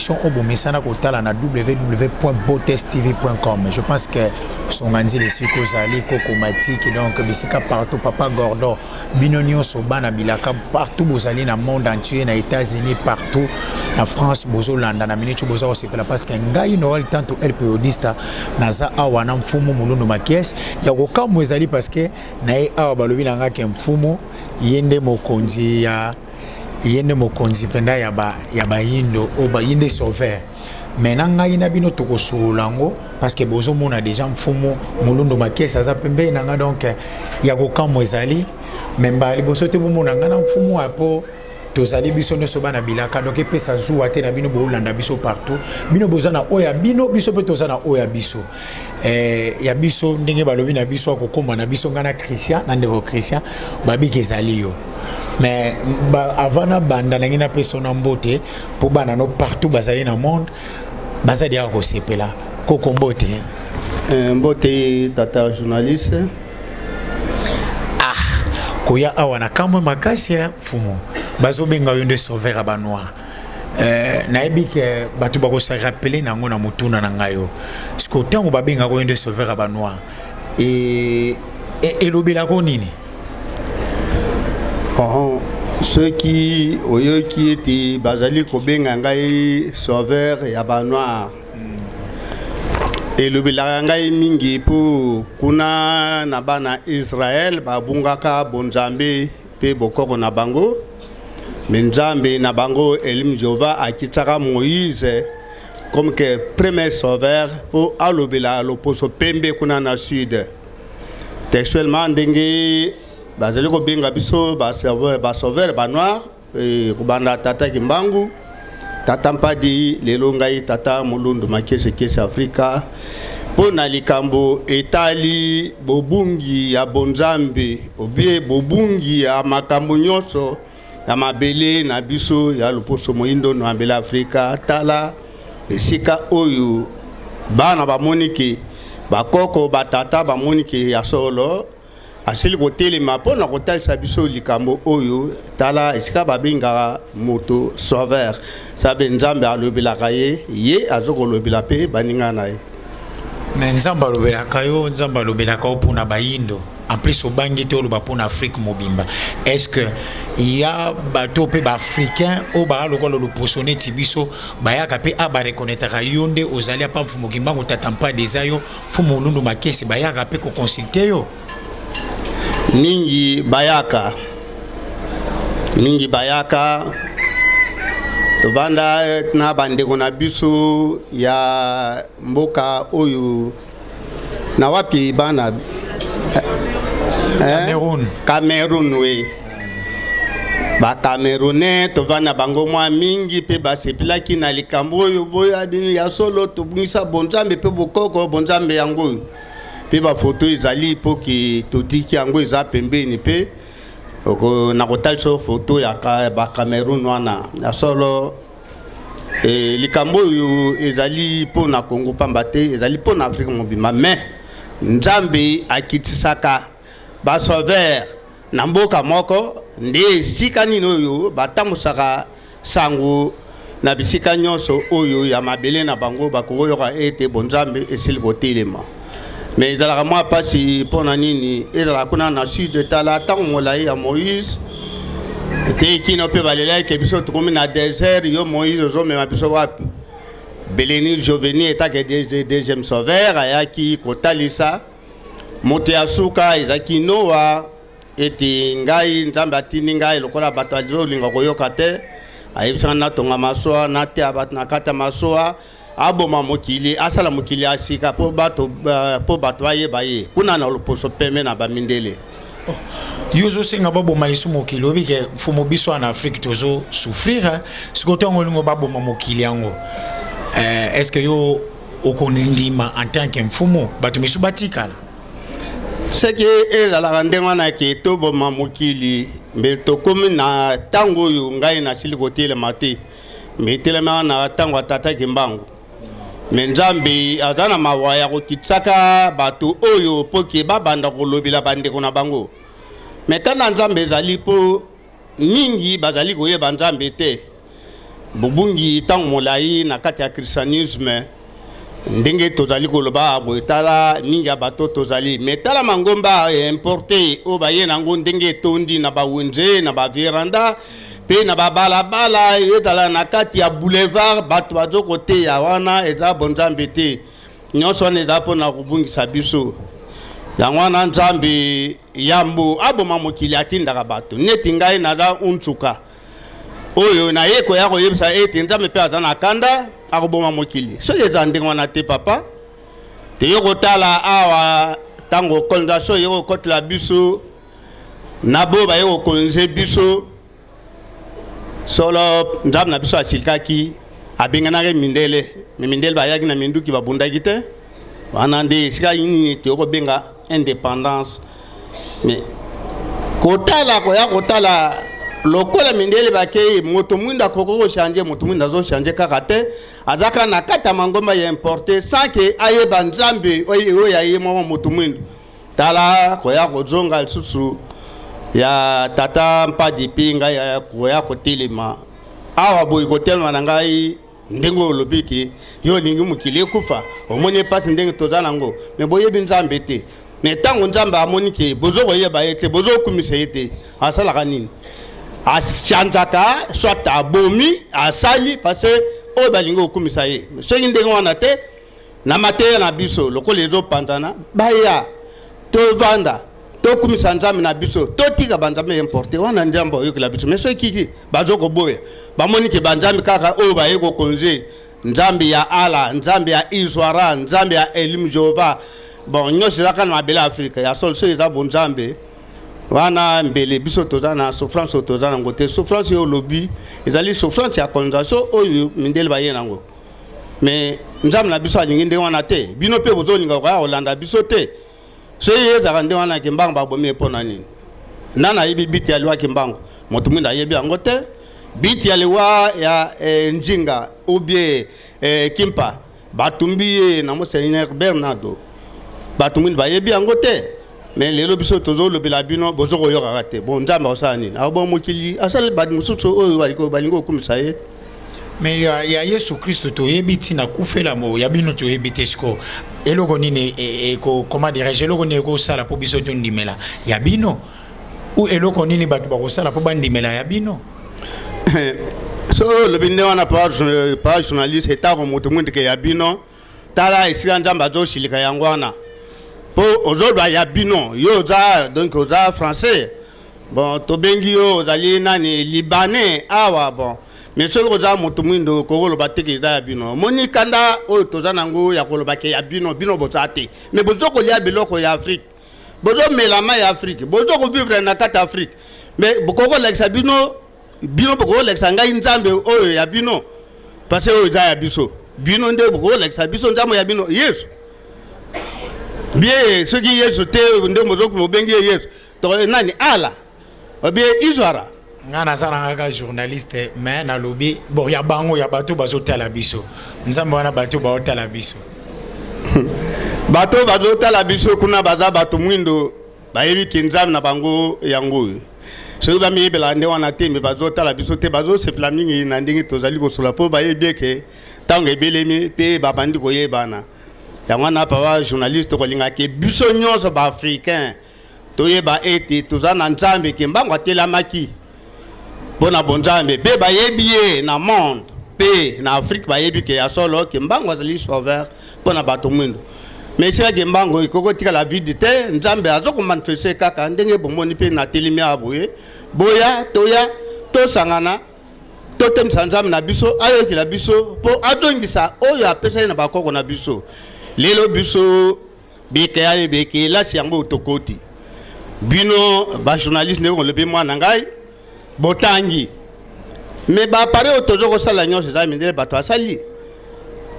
Émission oyo bomesana kotala na www.botestv.com. Je pense que songanzila esika ozali kokomatiki, donc bisika partout, papa Gordon, bino nyonso bana bilaka partout bozali na monde entier, na États-Unis, partout na France, bozolanda na minute, boza kosepela parce que ngai Noël Tanto El Periodista naza awa na mfumu Mulundu Makiese. Ya kokamwa ezali parce que na ye awa balobi na nga ke mfumu ye nde mokonzi ya ye nde mokonzi mpenza ya bayindo oyo ye nde sauveur. Mais na ngai na bino tokosolola yango parce que bozomona déjà mfumu Mulundu Makiese aza pembeni na nga. Donc ya kokamwa ezali, mais mbala liboso te bomona ngai na mfumu apo. Tozali biso nyonso bana bilaka, donc epesa zuwa te na bino boolanda biso partout. Bino boza na oyo ya bino, biso mpe toza na oyo ya biso. Ya biso ndenge balobi na biso akokóma na biso, ngai na Christian, na ndeko Christian babiki ezali yo. Mais avant nabanda, ndenge napesa na mbote mpo bana no partout bazali na monde baza diaka kosepela. Koko, mbote. Mbote tata journaliste. Ah, koya awa na kamwe makasi ya mfumu, bazobenga yo nde sauveur ya banoir. Nayebi ke bato bakosa rappeler nango na motuna na ngai yo siko ntango babengaka yo nde sauveur ya banoir, elobelako nini? Oh, soki oyoki ete bazali kobenga ngai sauveur ya banoir, elobelaka ngai mingi mpo kuna na bana Israel babungaka bonzambe mpe bokoko na bango. Mais Nzambe na bango Elim Jehova akitisaka Moïse comme que premier sauveur mpo alobela loposo pembe kuna na sud. Textuellement, ndenge bazali kobenga biso basauveur banoir, kobanda tata Kimbangu, tata Mpadi, lelo ngai tata Molundu Makiese Kiese Afrika, mpo na likambo etali bobungi ya bonzambe obie bobungi ya makambo nyonso ya mabele na biso ya loposo moyindo na mabele Afrika. Tala esika oyo bana bamoni ke bakoko batata bamoni ke ya solo asili kotelema mpo na kotalisa biso likambo oyo. Tala esika babengaka moto sauveur, sabe Nzambe alobelaka ye, ye aza kolobela mpe baninga na ye. Mais Nzambe alobelaka yo, Nzambe alobelaka yo mpona bayindo. En plus obangi te oloba mpona Afrique mobimba. Est ce que ya bato mpe baafricain oyo baya lokola loposo neti biso bayaka mpe a bareconnaîtraka yo nde ozali apa mfumu Kimbangu, tata Mpadi, eza yo mfumu Mulundu Makesi, bayaka mpe koconsulter yo? Mingi bayaka, mingi bayaka. Tovanda na bandeko na biso ya mboka oyo na wapi bana? Cameroun. Cameroun, oui, bacamerounais tovanda bango mwa mingi mpe basepelaki na likambo oyo boya bino ya solo tobungisa bonzambe mpe bokoko bonzambe yango oyo. Mpe bafoto ezali mpo ke totiki yango eza pembeni mpe na kotalisa foto ya bacameroun wana ya solo. Likambo oyo ezali mpo na Kongo pamba te, ezali mpo na Afrique mobimba. Mais Nzambe akitisaka basauveur na mboka moko nde esika nini oyo batambusaka sango na bisika nyonso oyo ya mabele na bango bakoyoka ete bonzambe esili kotelema. Mais ezalaka mwa mpasi. Mpo na nini ezalaka kuna na sud? Tala ntango molai ya Moïse ete kino mpe balelaki biso tokomi na désert, yo Moïse ozomema biso wapi? Beleni Joveni etake deuxième sauveur ayaki kotalisa moto ya suka ezalaki Noa ete ngai Nzambe atindi ngai lokola bato azolinga koyoka te, ayebisaka natonga masuwa, nateya bato na kati ya masuwa, aboma mokili, asala mokili ya sika mpo bato bayeba ye kuna na loposo pembe na bamindele. Oh, yo ozosenga baboma lisu mokili. Oyebi ke mfumu, biso wana na Afrique tozosouffrir. Sikoyo ntango olingo baboma mokili yango, est ce que yo okondima en tant que mfumu bato misu batikala? Soki ezalaka ndenge wana ke toboma mokili, mbe tokomi na ntango oyo ngai nasili kotelema te. Me etelemaka na ntango ya tata Kimbangu. Mais Nzambe aza na mawa ya kokitisaka bato oyo mpo ke babanda kolobela bandeko na bango. Mais tanda Nzambe ezali mpo mingi bazali koyeba Nzambe te. Bobungi ntango molai na kati ya christianisme, ndenge tozali koloba boye, tala mingi ya bato tozali me, tala mangomba importé oyo baye nango, ndenge etondi na bawenze, na baveranda mpe na babalabala, ezala na kati ya boulevard, bato bazokoteya wana eza bonzambe te. Nyonso wana eza mpona kobungisa biso. Yango wana Nzambe yambo aboma mokili atindaka bato neti ngai naza untsuka oyo naye koya koyebisa ete Nzambe mpe aza na kanda, akoboma mokili soki eza ndenge wana te. Papa, toye kotala awa ntango colonisation ye kokotela biso na bo baye kokolonize biso. Solo Nzambe na biso asilikaki, abenganaki mindele, me mindele bayaki na minduki, babundaki te. Wana nde esika nini toye kobenga indépendance. Me kotala, koya kotala lokola mindele bakei, moto mwindo akoki kochange. Moto mwindo azochange kaka te, aza kaka na kati ya mangomba ya importé sans ke ayeba Nzambe oyo ya ye moko moto mwindo. Tala koya kozonga lisusu ya tata Mpadi mpe ngai ya koya kotelema awa boye, kotelema na ngai ndenge oyo olobi ke yo olingi mokili ekufa, omoni epasi ndenge toza nango, me boyebi Nzambe te. Me ntango Nzambe amoni ke bozo koyeba ye te, bozokumisa ye te, asalaka nini? Achanzaka, soit abomi, asali parce oyo balingi kokumisa ye. Soki ndenge wana te, na mateya na biso lokola ezopanzana, baya tovanda, tokumisa Nzambe na biso, totika banzambe importé wana. Nzambe oyokela biso. Me soki kiki bazokoboya, bamoni ke banzambe kaka oyo baye kokonze, Nzambe ya Ala, Nzambe ya Iswara, Nzambe ya Elim Jehova, bon, nyonso eza kaka na mabele ya Afrika. Ya solo, soki eza bonzambe wana, mbele biso toza na souffrance oyo toza nango te. Souffrance oyo olobi ezali souffrance ya colonisation oyo mindele baye nango. Me Nzambe na biso alingi ndenge wana te. Bino mpe bozolinga koya kolanda biso te. Soki ezalaka nde wana, Kimbangu babomi mpo na nini? Nani ayebi biti ya liwa Kimbangu? Moto mwindu ayebi yango te. Biti ya liwa ya Njinga ou bien Kimpa, batumbi ye na Monseigneur Bernardo, bato mwindu bayebi yango te. Me lelo biso tozolobela bino, bozokoyokaka te. Bon, Nzambe akosala nini? Akoboma mokili, asali bato mosusu oyo balingi kokumisa ye. Me ya Yesu Kristo toyebi ntina kufela mo, ya bino toyebi te. Sikoyo eloko nini eko, comment dirais-je, eloko nini ekosala mpo biso tondimela ya bino, ou eloko nini bato bakosala mpo bandimela ya bino? So olobi nde wana, pa journaliste, etako moto mwindike ya bino. Tala esika Nzambe azosilika yango wana, mpo ozoloba ya bino, yo oza, donc oza français, bon, tobengi yo ozali nani, libanais awa. Bon, mais soki oza moto mwindo, kokoloba teke eza ya bino. Omoni kanda oyo toza nango ya koloba ke ya bino, bino boza te, mais bozo kolia biloko ya Afrique, bozomela mai ya Afrique, bozo kovivre na kati ya Afrique, mais bokokolakisa bino, bino bokolakisa ngai Nzambe oyo ya bino, parce oyo eza ya biso. Bino nde bokolakisa biso Nzambe ya bino, Yesu bien. Soki Yesu te nde mobengi ye Yesu, to nani, Ala obie Izwara? Nga naza na kaka journaliste, mais nalobi bon, ya bango, ya bato bazotala biso, Nzambe wana, bato baotala biso. Bato bazotala biso kuna baza bato mwindo, bayebi ke Nzambe na bango yango oyo. Soki bamiyebelaka nde wana te, me bazotala biso te, bazosepela mingi na ndenge tozali kosola, mpo bayebi eke ntango ebelemi mpe babandi koyebana. Yango wana, papa journaliste, tokolingaka biso nyonso baafricain toyeba ete toza na Nzambe. Kimbangu atelamaki mpo na bonzambe mpe bayebi ye na monde mpe na Afrique. Bayebi ke ya solo Kimbangu azali sauveur mpo na bato mwindo. Mais esika Kimbangu ekoki kotikala vide te. Nzambe aza komanifeste kaka ndenge bomoni mpe natelemi awa boye. Boya, toya, tosangana, totemisa Nzambe na biso, ayokela biso mpo azongisa oyo apesaki na bakoko na biso. Lelo biso beke bekelasi yango tokoti. Bino bajournaliste, ndenge olobi, mwana ngai, botangi, me baappareil oyo toza kosala nyonso eza mindele bato asali.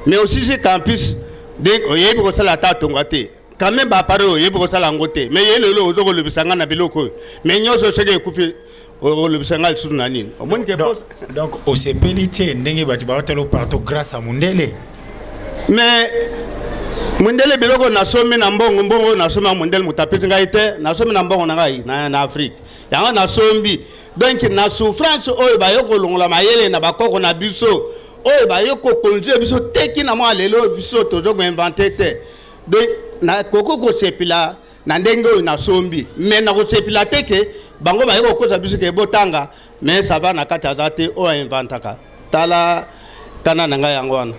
Mais osisi campus, donc oyebi kosala ata tonga te. Quand même baappareil oyo oyebi kosala yango te, mais ye lelo oza kolobisa ngai na biloko oyo. Mais nyonso soki ekufi, olobisa ngai lisusu na nini? Omoni ke Donc osepeli te ndenge bato baotala partout grâce à mundele? Mais Mondele biloko nasombi na mbongo, mbongo nasombi ya mondele moto apesi ngai te, nasombi na mbongo na ngai na, na Afrique. Yango nasombi. Donc na souffrance oyo baye kolongola mayele na bakoko na biso, oyo baye kokonze biso teki na mwa lelo biso tozo koinvente te. Donc nakoki kosepela na ndenge oyo nasombi, mais nakosepela te ke bango baye kokosa biso ke botanga, mais ça va na kati aza te oyo ainventaka. Tala tana na ngai yango wana.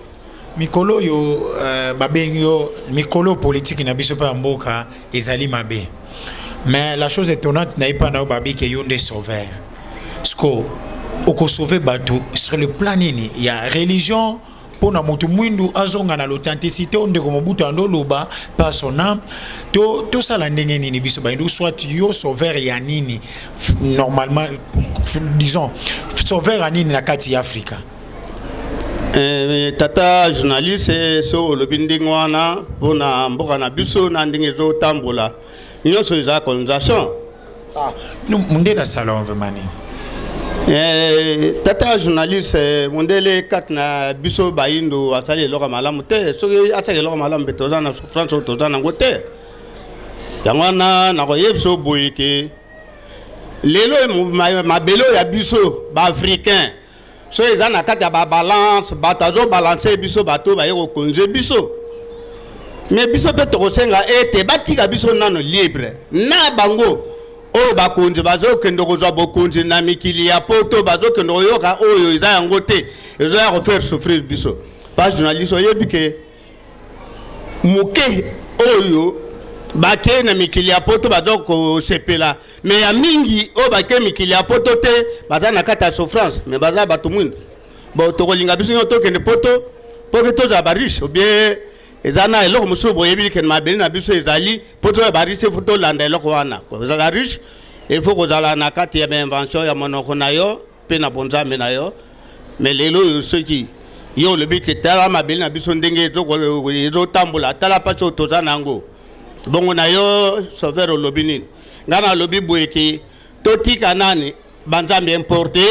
Mikolo oyo babengi yo mikolo politiki na biso mpe ya mboka ezali mabe, mais la chose étonnante na epa na yo babi ke yo nde sauveur. Siko okosauve bato sur le plan nini ya religion mpo na moto mwindu azonga na l'authenticité oyo ndeko Mobutu ando oloba par son âme? To tosala ndenge nini biso bayindu? Soit yo sauveur ya nini normalement, disons sauveur ya nini na kati ya Afrika? Tata journaliste, so olobi ndenge wana mpona mboka na biso na ndenge ezotambola nyonso eza colonisation. Ah, mondele asala vraiment nini? Tata journaliste, mondele kati na biso bayindo asali eloko malamu te. Soki asali eloko malamu mpe toza na souffrance oyo toza nango te. Yango wana nakoyebisa boye ke lelo mabele oyo ya biso baafricain, so eza na kati ya babalance, bato azobalanse biso, bato baye kokonze biso. Me biso mpe tokosenga ete batika biso nano libre na bango. Oyo bakonzi bazokende kozwa bokonzi na mikili ya poto, bazokende koyoka oyo eza yango te, ezoya kofaire souffrir biso. Pa journaliste, oyebi ke moke oyo bake na mikili ya poto baza kosepela, me ya mingi oyo bake mikili ya poto te baza na kati ya souffrance, me baza bato mwindo. Bon, tokolinga biso nyonso tokende poto mpo ke tozala bariche, ou bien eza na eloko mosusu boyebi kende mabele na biso ezali mpo tozala bariche, faut tolanda eloko wana. Kozala riche, il faut kozala na kati ya bainvention ya monoko na yo mpe na bonzambe na yo. Me lelo oyo soki yo olobi ke tala mabele na biso ndenge ezotambola, tala mpasi oyo toza na yango, bongo na yo sauveur olobi nini? Ngai nalobi boye ke totika nani banzambe importe,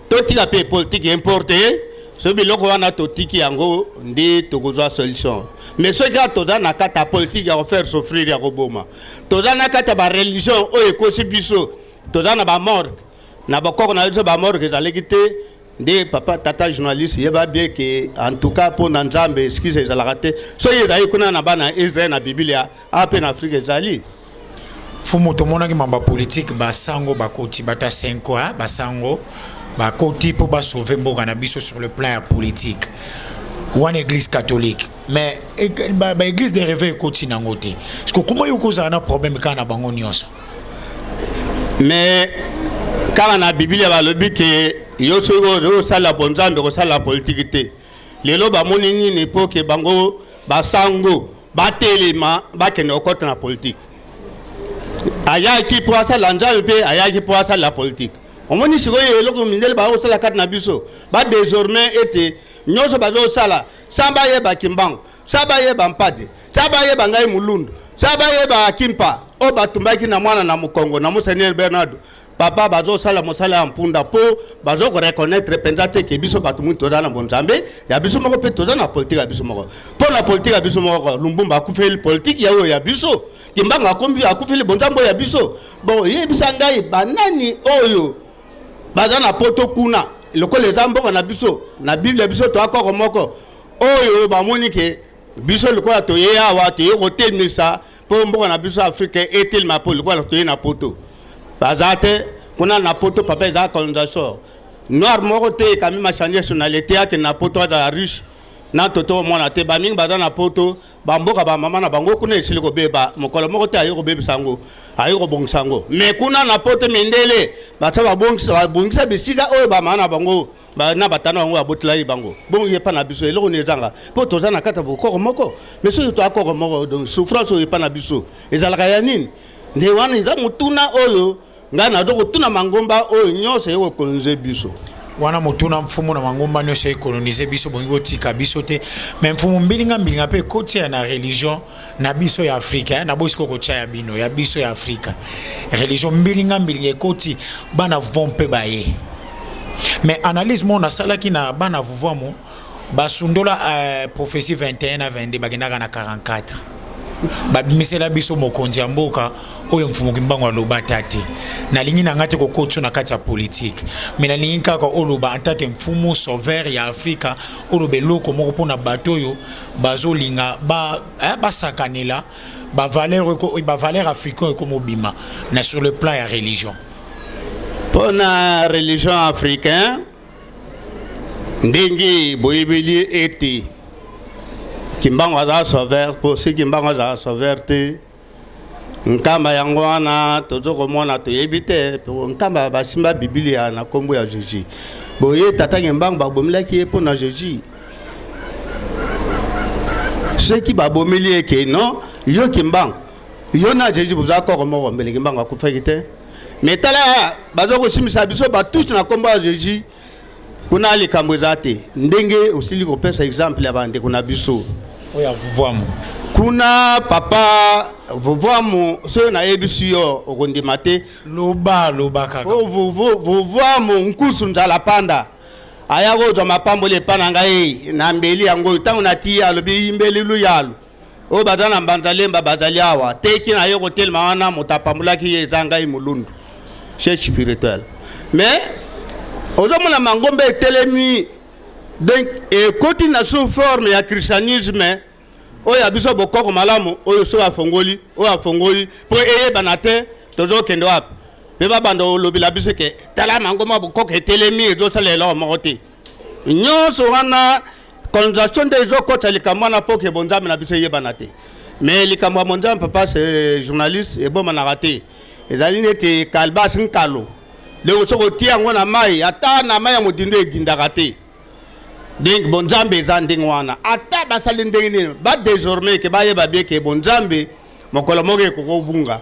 totika mpe politike importe. So biloko wana totiki yango nde tokozwa solution. Mais soki kaka toza na kati ya politike ya kofaire souffrir, ya koboma, toza na kati ya bareligion oyo ekosi biso, toza na bamorgue na bakoko na biso, bamorgue ezalaki te nde. Papa, tata journaliste, yeba bien ke en tout cas mpo na Nzambe excuse ezalaka te. Soki ezali kuna na bana Israel na Biblia, awa mpe na Afrika ezali. Fumu, tomonaki mambo ya politike, basango bakoti, bato ya senko, basango bakoti mpo basauve mboka na biso sur le plan ya politique wana, église catholique. Mais baéglise de réveil ekoti nango te, parce que kuma yo kozala na problème kaka na bango nyonso. Mais kaka na Biblia balobi ke yo soki osala bonzambe, kosala politike te. Lelo bamoni nini mpo ke bango basango batelema bakende kokɔta na politike? Ayaki mpo asala Nzambe mpe ayaki mpo asala politike. Omoni sikoyo eloko mindele bazosala kati na biso, badésormais ete nyonso bazosala sa bayeba Kimbangu, sa bayeba Mpade, sa bayeba ngai Mulundu, sa bayeba Kimpa oyo batumbaki na mwana na mokongo na Monseigneur Bernardo. Papa, bazosala mosala ya mpunda mpo bazokoreconnaître mpenza te ke biso bato mwindu toza na bonzambe ya biso moko mpe toza na politike ya biso moko. Mpo na politike ya biso moko, Lumbumba akufeli politike ya oyo ya biso, Kimbangu akufeli bonzambe oyo ya biso. Bon, yebisa ngai, banani oyo baza na poto kuna, lokola eza mboka na biso, na Bible ya biso toya koko moko, oyo bamoni ke biso lokola toye awa, toye kotelemisa mpo mboka na biso Afrika etelema, mpo lokola toye na poto, baza te kuna na poto. Papa, eza colonisation noir moko te ekami machange nationalité akende na poto azala riche na toto omona te. Bamingi baza na poto, bamboka bamama na bango kuna esili kobeba, mokolo moko te aye kobebisa yango, aye kobongisa yango. Me kuna na poto mindele baza babongisa bisika oyo bamama na bango na batana bango babotelaki bango. Bongo ye epa na biso eloko nini ezanga mpo toza na kati ya bokoko moko? Mais soki toya koko moko, donc souffrance oyo epa na biso ezalaka ya nini? Nde wana eza motuna oyo ngai nazo kotuna mangomba oyo nyonso eye kokolonize biso. Wana motuna, mfumu, na mangomba nyonso ekolonize biso, bongi kotika biso te. Me mfumu, mbilinga mbilinga mpe ekotia na religion na biso ya Afrika, eh? Naboyi sikoyo kotia ya bino, ya biso ya Afrika. Religion mbilinga mbilinga ekoti, bana von mpe baye. Mais analyse mo nasalaki na bana vuvamu. Basundola prophétie 21 na 22, bakendaka na 44. Babimisela biso mokonzi ya mboka oyo Mfumu Kimbangu aloba ta te. Nalingi na ngai te kokotisa na kati ya politike, mais nalingi kaka oloba en tant que mfumu sauveur ya Afrika, oloba eloko moko mpona bato oyo bazolinga basakanela bavaleur, bavaleur africain ekomobima na sur le plan ya religion. Mpo na religion africain, ndenge boyebeli ete Kimbangu aza sauveur, mpo soki Kimbangu azala sauveur te, Nkamba yango wana tozo komona, toyebi te. Nkamba basimba Bibilia na nkombo ya Jésus. Boye tata Kimbangu babomelaki ye mpo na Jésus. Soki babomeli ye ke non, yo Kimbangu, yo na Jésus boza koko moko, mbele Kimbangu akufaki te. Mais tala, baza kosimbisa biso batushe na nkombo ya Jésus. Kuna likambo eza te. Ndenge osili kopesa exemple ya bandeko na biso oyo ya Vuvwamu. Kuna papa Vuvwamu, soki nayebisi yo, okondima te. Loba, loba kaka. Vuvwamu Nkusu Nzala Panda aya kozwa mapamboli epa na ngai na mbeli yango. Ntango natii, alobi mbeli luyalu oyo baza na Mbanzalemba bazali awa teki na ye kotelema wana. Moto apambolaki ye eza ngai Molundu, chef spirituel. Mais ozomona mangomba etelemi, donc ekoti na sous forme ya christianisme oyo ya biso bokoko malamu, oyo soki afongoli, oyo afongoli mpo eyebana te tozokende wapi. Mpe babanda olobela biso ke tala, mangomba bokoko etelemi, ezosala eloko moko te. Nyonso wana colonisation nde ezokɔta likambo wana mpo ke bonzambe na biso eyebana te. Mais likambo ya bonzambe, papa, c'est journaliste, ebomanaka te. Ezali neti calebasse nkalo. Lelo soki otie yango na mai, ata na mai ya modindo, edindaka te. Donc bonzambe eza ndenge wana. Ata basali ndenge nini, ba désormais ke bayeba bien ke bonzambe mokolo moko ekokobunga.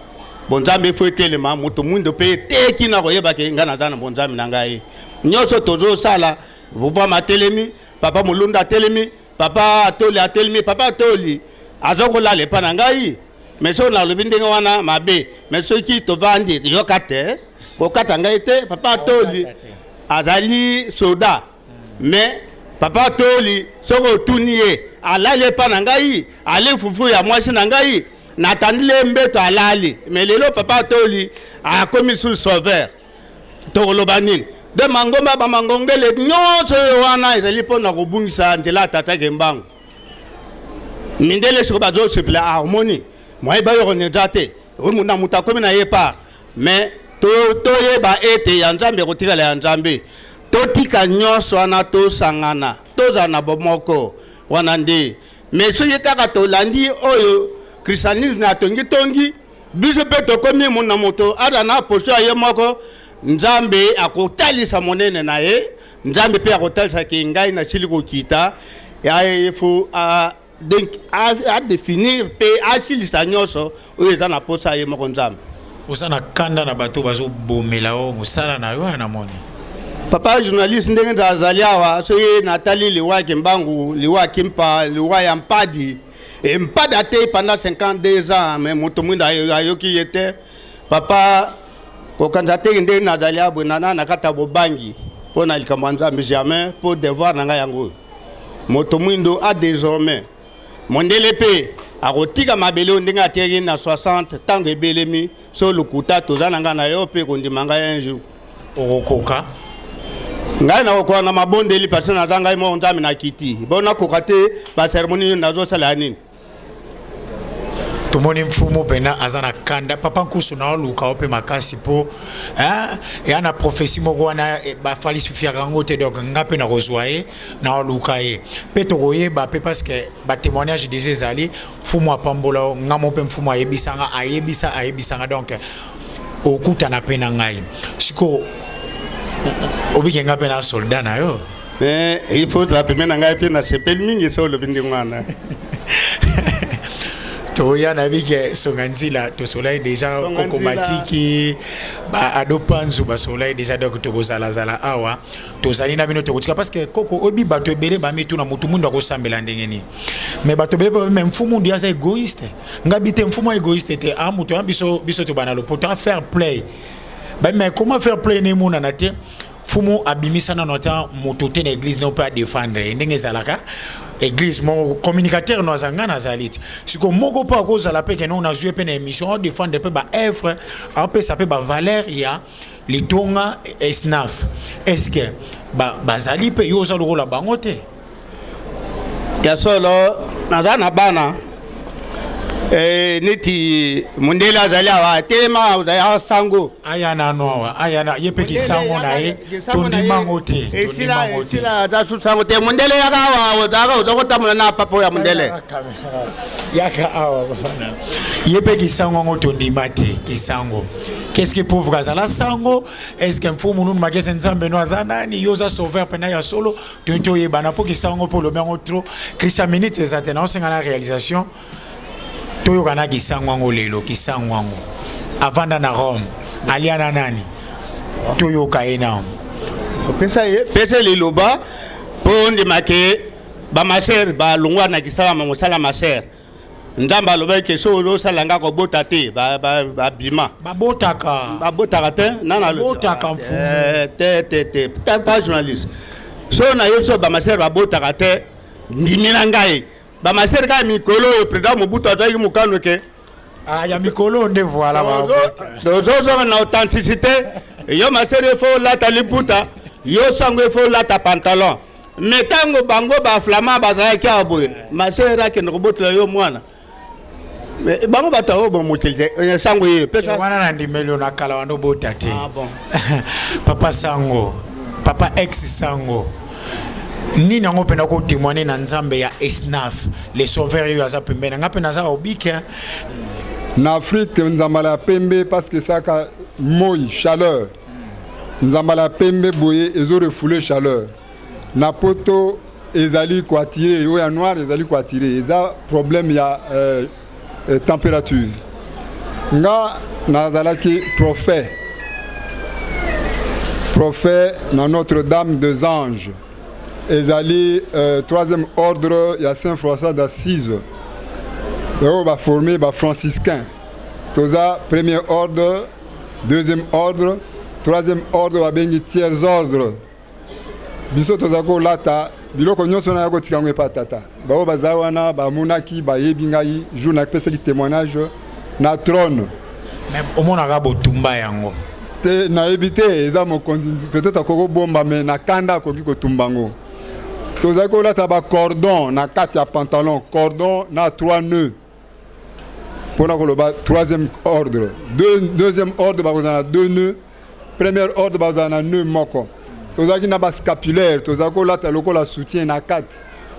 Bonzambe efo etelema, moto mwindo mpe eteki na koyeba ke ngai naza na bonzambe na ngai. Nyonso tozosala, Vuvama atelemi, papa Molunda atelemi, papa Atoli atelemi. Papa Atoli aza kolala epa na ngai. Mais soki nalobi ndenge wana, mabe. Mais soki tovandi, yoka te, kokata ngai te. Papa Atoli azali soda, mais papa Atoli, soki otuni ye, alali epa na ngai, ale fufu ya mwasi na ngai, natandili ye mbeto, alali. Mais lelo papa Atoli akomi sous sauveur, tokoloba nini? De mangomba bamangongele nyonso oyo wana ezali mpona kobungisa nzela ya tata Kimbangu. Mindele soki bazosepela harmonie moye bayokona eza te. Na moto akomi na ye part, mais toyeba ete ya Nzambe ekotikala ya Nzambe. Totika nyonso wana, tosangana, tozala na bomoko wana nde. Mais soki kaka tolandi oyo christianisme atongitongi biso mpe tokomi na moto aza na position ya ye moko, Nzambe akotalisa monene na ye. Nzambe mpe akotalisaki ngai nasili kokita efo donc adéfinir mpe asilisa nyonso oyo eza na posa ye moko Nzambe. Oza na kanda na bato bazobomela o mosala na yo wana, namoni. Papa journaliste, ndenge azali awa, soki natali liwa ya Kimbangu, liwa ya Kimpa, liwa ya Mpadi, e Mpadi atei pendant 52 ans, mais moto mwindo ayoki ye te. Papa, kokanisa teke ndenge nazali abwe nana na kati ya bobangi mpo na likambo ya Nzambe, jamais. Mpo devoir na ngai yango oyo, moto mwindo a désormais mondele mpe akotika mabele oyo ndenge atikaki na 60. Ntango ebelemi so lokuta toza na ngai na yo mpe kondima ngai un jour. Okokoka? Ngai nakokoka na mabondeli, parce naza ngai moko Nzambe na kiti. Bo nakoka te, bacérémonie nazosala ya nini? Tomoni mfumu mpena aza na kanda. Papa Nkusu, na oluka yo mpe makasi mpo eya na prophétie moko wana bafalsifiaka yango te. Donc nga mpe nakozwa ye, na oluka ye mpe tokoyeba mpe, parce que batémoignage déjà ezali. Mfumu apambola nga mo mpe mfumu ayebisanga, ayebisa, ayebisanga. Donc okutana mpe na ngai sikoyo, obike nga mpe na soldat na yo. Mais il faut ozala pembeni na ngai mpe nasepeli mingi so olobi ndenge wana. Toya, nayebi ke Songa Nzila tosolai déjà, Kokomatiki, Ado Panzu basolai déjà. Donc tokozalazala awa, tozali na bino, tokotika, parce que koko oyebi bato ebele bamituna motu mundu akosambela ndenge nini. Mais bato ebele, mais mfumu ndi aza égoïste. Ngabi te, mfumu égoïste te. A moto ya biso, biso tobana lopoto a fair play. Mais comment fair play nemonana te? Fumu abimisa nano ata moto te na église no mpe adefendre ye ndenge ezalaka église moko communicateur no aza ngai nazali ti siko moko mpe akozala mpe keno nazwi mpe na émission adefendre mpe baœuvre apesa mpe bavaleur ya litonga esnaf est ce que bazali mpe yo oza lokola bango te Ya solo, naza na bana eh, neti mondele azali awa atelema ozali awa sango aya nano awa aya na ye mpe kisango na ye tondima yango te esila esila aza su sango te mondele yaka awa ozalaka oza kotambola na papa oyo ya mondele yaka awa bana ye mpe kisango yango tondima te kisango qu'est-ce que pauvre azala sango est-ce que mfumu nunu makese nzambe no aza nani yo oza sauveur mpena ya solo toyei toyebana mpo kisango mpo olobi yango trop christian minute eza te naosenga na réalisation toyoka na kisango yango lelo kisango yango avanda na rome alia na nani toyoka ye nao opesa ye pesa liloba mpo ondima ke bamasere balongwa na kisalama mosala masere Nzambe alobaki ke soki ozosala nga kobota te babima. Babotaka. Babotaka te. Nana babotaka mfumu. Eh, te te te. Pas journaliste. So na ye so bamasere babotaka te ndimela ngai. Bamasere kaka mikolo oyo président Mobutu azwaki mokano ke Ah, ya mikolo nde voilà tozozonga na authenticité yo masere ifo olata liputa yo sango ifo olata pantalon Me tango bango ba flamand bazalaki awa boye, ma sœur akende kobotela yo mwana. Me bango bato oyo bomokili te, eh, sango ye pesa. Wana na ndimeli yo na kala wana obota te. Ah bon. Papa Sango, papa ex Sango. Nini yango mpe nako témoigner na Nzambe ya Esnaf, le sauveur oyo aza pembeni na nga mpe naza obike. Na Afrique nzambala ya pembe parce que esaka moi chaleur nzambala ya pembe boye ezo refoule chaleur na poto ezali ko attirer oyo ya noir ezali ko attirer eza problème ya euh, euh, température nga nazalaki prophète prophète na Notre Dame des Anges ezali euh, troisième ordre ya Saint François d'Assise oyo baforme bafranciscain toza premier ordre deuxième ordre troisième ordre babengi tiers ordre biso toza kolata biloko nyonso naya kotika yango epa tata baoyo baza wana bamonaki bayebi ngai jour napesaki témoignage na trône mais omonaka botumba yango te nayebi te eza mokonzi peut-être akoki kobomba me na kanda akoki kotumba yango tozali kolata bacordon na kati ya pantalon cordon na trois nœuds mpona koloba troisième ordre Deux, deuxième ordre bakozala na deux nœuds premier ordre bakozala na nœud moko tozalaki na bascapulaire tozalaki kolata lokola soutien na kati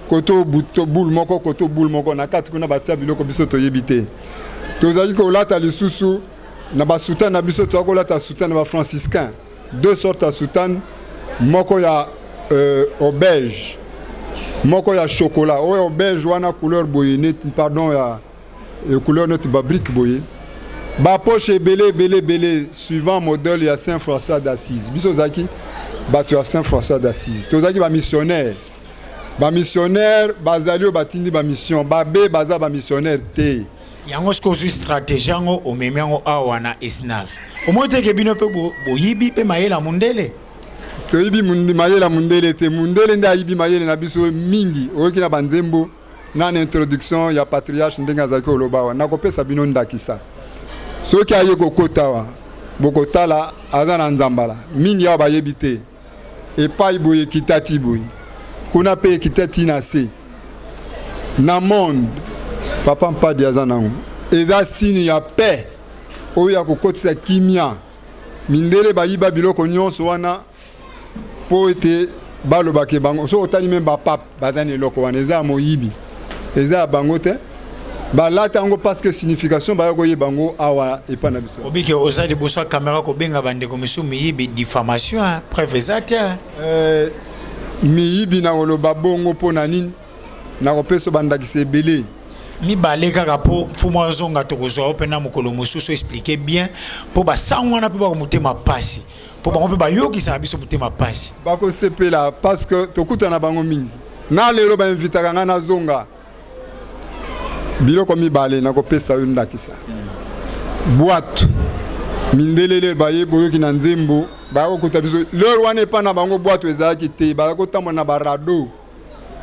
koto boule moko koto boule moko na kati kuna batia biloko biso toyebi te tozalaki kolata lisusu na basoutane na biso tozalaki kolata soutane na bafranciscain deux sortes ya soutane moko ya euh, auberge moko ya chocolat oyo auberge wana couleur boye neti pardon ya euh, couleur neti babrique boye bapoche ebele ebele ebele suivant modèle ya saint françois d'assise biso ozalaki bato ya saint françois d'assise tozalaki bamissionnaire bamissionnaire bazali oyo batindi bamission babe baza bamissionnaire te Yango soki ozwi stratégie yango omemi yango awa na esnaf omoni teke bino mpe boyibi mpe mayele ya mundele toyibi mayele ya mundele te mundele nde ayibi mayele na biso mingi oyoki na banzembo na na introduction ya patriarche ndenge azalaki koloba awa nakopesa bino ndakisa soki aye kokota awa bokotala aza na nzambala mingi awa bayebi te epai boye ekita ti boye kuna mpe ekita ti na se na monde papa mpadi aza nango eza signe ya paix oyo ya kokotisa kimia mindele bayiba biloko nyonso wana mpo ete balobake bango soki otali meme bapape baza na eloko wana eza ya moyibi eza ya bango te balata yango parce que signification baya koyeba yango awa epai na biso obike oza liboso ya kamera kobenga bandeko misusu miyibi diffamation preuve eza te eh, miyibi na koloba bongo mpo na nini nakopesa bandakisa ebele mibale kaka mpo mfumu azonga tokozwa yo mpena mokolo mosusu explike bien mpo basango wana mpe bako motema mpasi mpo bango mpe bayokisaka biso motema mpasi bakosepela parce que tokutana bango mingi na lelo bainvitaka ngai nazonga biloko mibale nakopesa yo ndakisa bwatu mindelele baye boyoki na nzembo. Baya kokuta biso lere wana epai na bango bwato ezalaki te, baya kotambola na barado,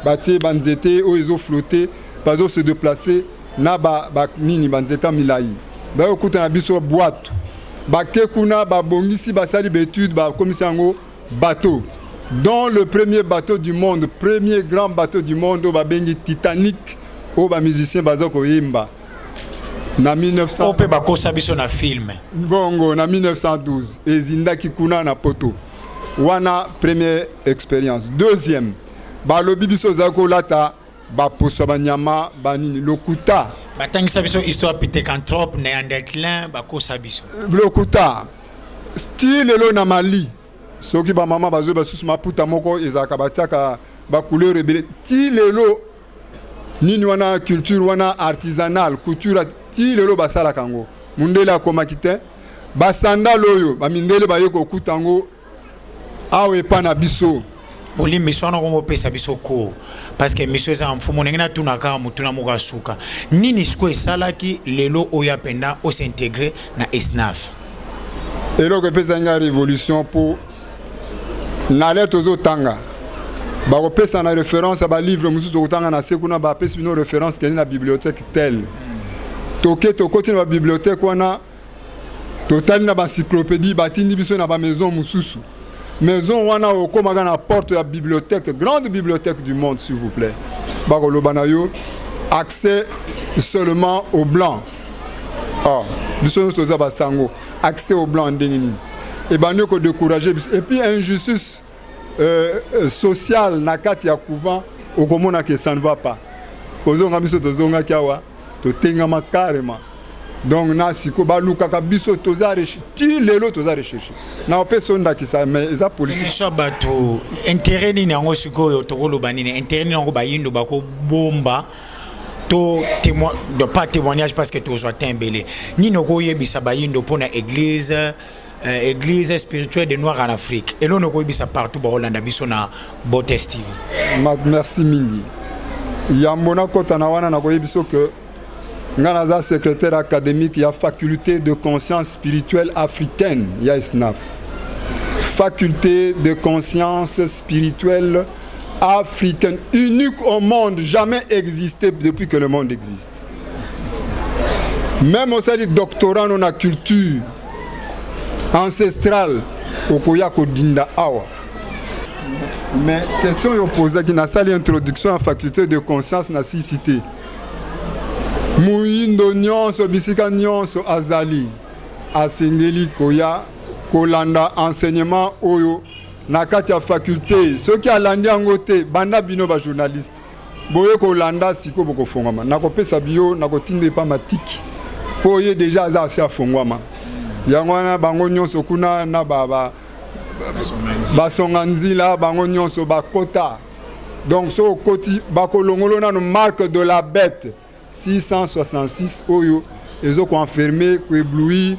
batie banzete oyo ezoflotte, bazo se déplacer na ba, ba nini banzete ya milai. Baya kokuta na biso bwato, bake kuna babongisi, basali baetude, bakomisi yango bateau, dont le premier bateau du monde, premier grand bateau du monde oyo babengi Titanic, oyo bamusicien baza koyemba na 1900. Oyo mpe bakosa biso na film. Bongo na 1912 ezindaki kuna na poto wana. Première expérience. Deuxième, balobi biso ozali kolata baposo ya banyama banini, lokuta. Batangisa biso histoire pithécanthrope, néandertalien, bakosa biso. Lokuta. Ti lelo na Mali, soki bamama bazwi basusu maputa moko ezalaka batiaka bacouleur ebele. Ti lelo nini wana, culture wana artisanale, couture, ti lelo basalaka yango. Mundele akomaki te. Basandale oyo bamindele baye kokuta yango awa epa na biso. Bolimbisi wana komopesa biso cours, parce que miso eza mfumu. Ndenge natuna kaka motuna moko ya suka: nini sikoyo esalaki lelo oyo apenda os'intégrer na ESNAF? Eloko epesaki ngai révolution, mpo na le tozotanga, bakopesa na référence ya balivre mosusu tokotanga na se kuna. Bapesi bino référence, kende na bibliothèque tel. Toke, tokoti na babibliothèque wana, totali na baencyclopédie. Batindi biso na bamaison mosusu. Maison wana, okomaka na porte ya bibliothèque, grande bibliothèque du monde, s'il vous plaît, bakoloba na yo: accès seulement au blanc. Oh, biso nyonso toza basango. Accès au blanc ndenge nini? Ebandi kodécourage biso. Et puis injustice sociale na kati ya couvent, okomona ke ça ne va pas. Kozonga, biso tozongaki awa, totengama carrément. Donc na siko balukaka biso, toza ti lelo toza recherche. Na opesa yo ndakisa, mais eza politique. Biso ya bato, intérêt nini yango sikoyo? Tokoloba nini? Intérêt nini yango bayindo bakobomba to témoin, pas témoignage, parce que tozwa te ebele? Nini okoyebisa bayindo mpona église spirituelle de noir en Afrique? Eloko okoyebisa partout bakolanda biso na Botes TV? Merci mingi. Yambo nakɔta na wana, nakoyebi so ke nga naza secrétaire académique ya faculté de conscience spirituelle africaine ya ESNAF. Faculté de conscience spirituelle africaine, unique au monde, jamais existé depuis que le monde existe. Même osali doctorat no na culture ancestrale, okoya kodinda awa. Mais question oyo opozaki, nasali introduction ya faculté de conscience na cct. Moyindo nyonso, bisika nyonso azali, asengeli koya kolanda enseignement oyo na kati ya faculté. Soki alandi yango te, banda bino bajournaliste boye kolanda sikoyo, bokofongwama. Nakopesa biyo, nakotinda epa matiki, mpo ye deja aza asi afongwama. Yango wana bango nyonso kuna na ba, basonga nzila, bango nyonso bakota. Donc so okoti, bakolongolo nano marque de la bête 666 oyo ezokoenfermer, koéblouir,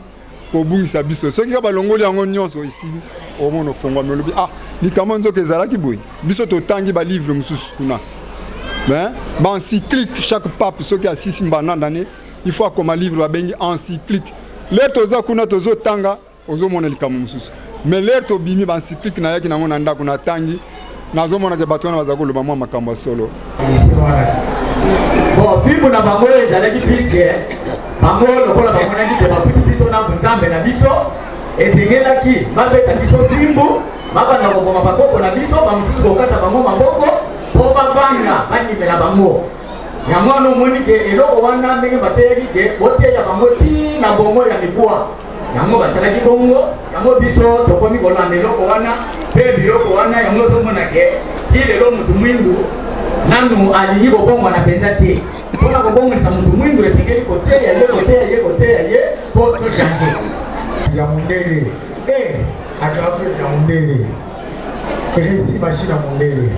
kobungisa biso. Soki kaka balongoli yango nyonso, esili. Omona ofongwami, olobi: ah, likambo nzoka ezalaki boye. Biso totangi balivre mosusu kuna, baencyclique. Chaque pape, soki asisi mbanda ndane, il faut akoma livre babengi encyclique. Lere toza kuna, tozotanga, ozomona likambo mosusu. Mais lere tobimi, baencyclique nayaki nango na ndako, natangi, nazomona ke bato wana baza koloba mwa makambo ya solo. Bon, fimbu na bango oyo ezalaki, puisque bango lokola bamonaki te bakuti biso na Nzambe na biso, esengelaki babeta biso fimbu, babanda koboma bakoko na biso, bamosusu kokata bango maboko mpo babanga bandimela bango. Yango wana omoni ke eloko wana, ndenge bateyaki ke boteya bango ti na bongo ya mikuwa, yango basalaki bongo. Yango biso tokomi kolanda eloko wana mpe biloko wana. Yango ozomona ke ti lelo motu mwindu nanu alingi kobongwana mpenza te. Mpona kobongisa motu mwindu, esengeli koteya ye, koteya ye, koteya ye mpo tochanger. Ya mondele e agrafeuse ya mondele, réussi machine ya mondele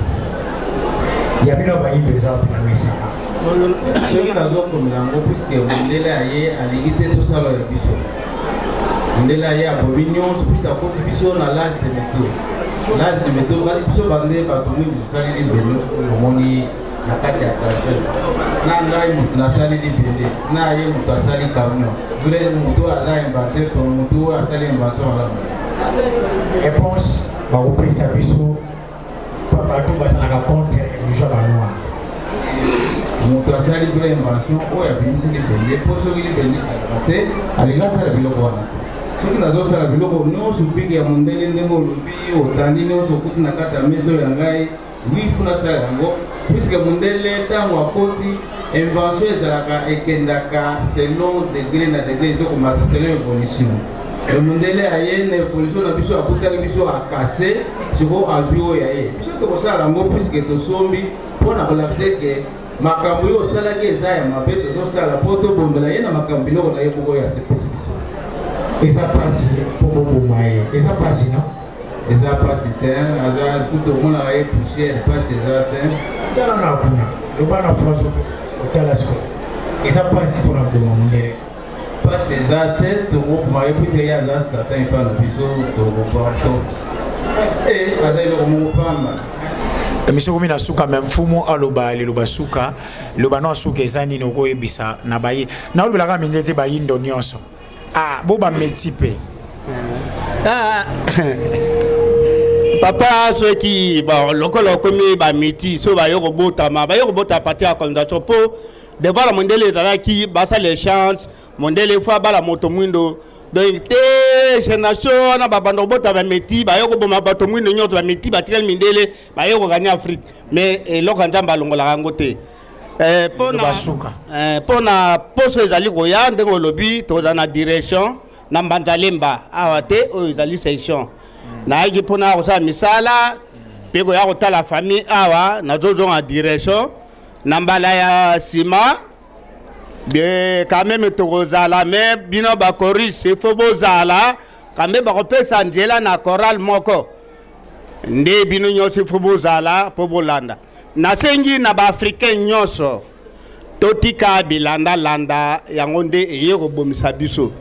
ya bino bayindo eza wapi na mesana? Soki nazokomela yango, puisque mondele aye, alingi te tosala ya biso. Mondele aye, abomi nyonso, puisque akoti biso na l'âge de métaux. L'âge de métaux, biso bande bato mwindu tosali libende oyo omoni na kati ya trajet. Na ngai motu nasali libende, na ye moto asali camion. Vrai motu oyo aza inventeur to motu oyo asali invention malamu. Réponse bakopesa biso pa bato bazalaka contre religion ya banoir. Moto asali vraie invention oyo abimisi libende, mpo soki libende ezalaka te alingi asala biloko wana te. Soki nazosala biloko nyonso mpiki ya mondele ndenge olobi otandi nyonso okuti na kati ya mesa oyo ya ngai, oui fo nasala yango puisque mondele ntango akoti invention ezalaka ekendaka selon degré na degré, ezokomata selon évolution. Le mondele aye na évolution na biso, akutaki biso akase, sikoyo azwi oyo ya ye, biso tokosala yango puisque tosombi mpo na kolakisa eke makambo oyo osalaki eza ya mabe, tozosala mpo tobondela ye na makambo biloko na ye moko oyo asepesi biso. Eza mpasi mpo boboma ye, eza mpasi no? Eza mpasi te, aza kutu omonaka ye poussière, mpasi eza te. Tala na kuna, loba na France, otala sikoyo, eza mpasi mpona koboma mondele? Mpasi eza te, tokoboma ye puisque ye aza satan epa na biso, tokoboma to aza eloko moko pamba. Émission komi na suka, me mfumu aloba liloba suka. Loba no suka, eza nini okoyebisa na bayi naolobelaka mindele te, bayindo nyonso, ah, bo bameti mpe? Ah, papa, soki bon lokola okomi bamiti so baye kobotama, baye kobota partir ya colonisation, mpo devoir ya mondele ezalaki basala échange. Mondele fo abala moto mwindo, donc te génération wana babanda kobota bameti, baye koboma bato mwindo nyonso, bameti batikali, mindele baye kokani Afrique. Mais eloko ya Nzambe alongolaka yango te. Mpo na poso ezali koya, ndenge olobi, tozala na direction na Mbanzalemba awa te, oyo ezali section. Nayaki mpona kosala misala mpe koya kotala famille awa. Nazozonga direction na mbala ya nsima de quand même tokozala, me bino bachoristes il faut bozala kambe, bakopesa nzela na chorale moko nde bino nyonso il faut bozala mpo bolanda. Nasengi na baafricain nyonso totika bilandalanda, yango nde eye kobomisa biso.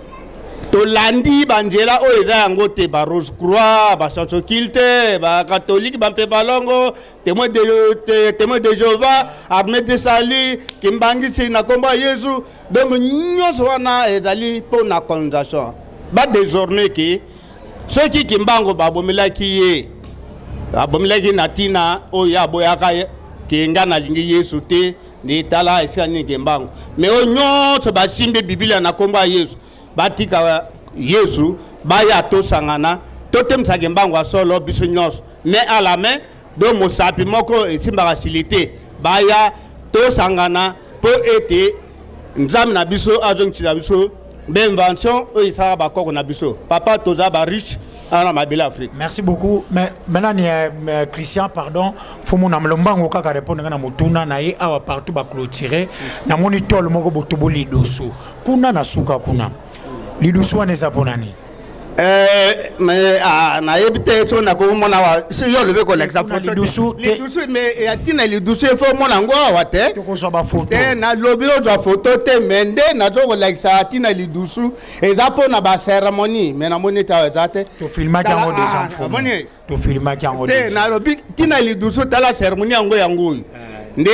Tolandi banzela oyo eza yango te, barose croix, bascience occulte, bacatholique, bampe balongo, témoin de Jéhovah, armée de salut, kimbangisi na nkombo ya Yesu. Donc nyonso wana ezali mpo na colonisation. Badésormais ke soki Kimbango babomelaki ye, abomelaki na ntina oyo aboyaka ke nga nalingi Yesu te, nde tala esika nini Kimbangu. Me oyo nyonso basimbi Biblia na nkombo ya Yesu, batika Yesu, baya tosangana, totemisaka Kimbangu ya solo, biso nyonso main à la main. Do mosapi moko esimbaka sili te. Baya tosangana mpo ete Nzambe na biso azongisela biso bainvention oyo esalaka bakoko na biso. Papa, toza bariche awa na mabele Afrique. Merci beaucoup. Mais maintenant ni Christian, pardon, fumu na mlombango kaka répondre na motuna na ye awa. Partout ba clôturer, namoni tole moko botobo lidusu kuna na suka kuna. Lidusu wana eza mpona nini? Mais ah, nayebi te so nakomona awa. So yo olobi kolakisa Kuna lidusu te. Lidusu, mais ya ntina lidusu efo omona yango awa te. Tokozwa bafoto. Te, nalobi ozwa foto te, me nde nazo kolakisa ntina lidusu eza mpona bacérémonie, me namoni ete awa eza te. Tofilmaki yango Tala, déjà. ah, Mfumu, namoni. tofilmaki yango te. déjà. Nalobi ntina lidusu, tala cérémonie yango, yango oyo nde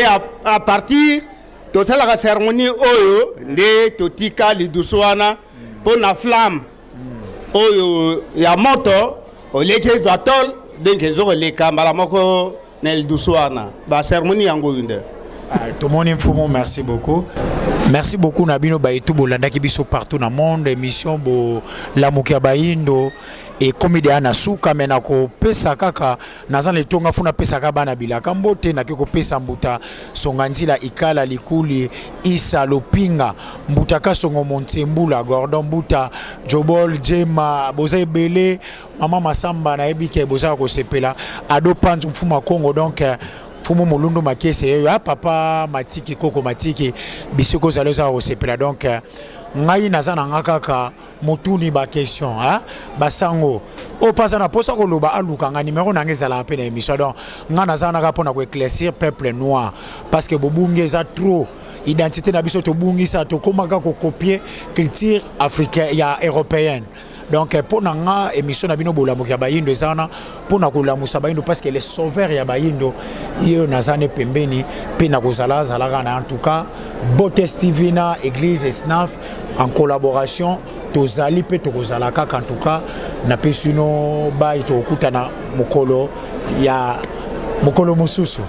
à partir tosalaka cérémonie oyo nde totika lidusu wana mpo na flamme oyo ya moto oleki ezwa tole, donc ezokoleka mbala moko na lidusu wana, bacérémonie yango oyo nde. Ah, tomoni mfumu, merci beaucoup, merci beaucoup na bino baetu bolandaki biso partout na monde. Émission bolamuki ya bayindo ekomi deya na suka, me nakopesa kaka, naza na etonga fu napesaka bana bilaka mbote. Nake kopesa mbuta Songa Nzila, Ikala Likuli, Isa Lopinga, mbuta Kasongo, Montsembula, Gordon Mbuta, Jobol Jema, boza ebele. Mama Masamba, nayebi ke bozaka kosepela. Ado Panzu, mfuma Kongo, donc mfumu Molundu Makese yeyo ya papa Matiki, koko Matiki, bisiko ozali ozaka kosepela. Donc ngai naza na nga kaka motuni baquestion, basango oyo mpe aza na mposa koloba, aluka nga, numero na nga ezalaka mpe na émission. Donc nga naza naka mpona koéclaircir peuple noir, parce que bobungi eza trop. Identité na biso tobungisa, tokomaka kocopier culture africaine ya européenne. Donc mpo na nga, émission na bino bolamuki ya bayindo eza wana mpo na kolamusa bayindo, parce que le sauveur ya bayindo ye oyo naza ne pembeni mpe na kozala azalaka na. En tout cas, Botes TV na église SNAF en collaboration. Tozali mpe tokozala kaka. En tout cas, napesi bino bai, tokokutana mokolo ya mokolo mosusu.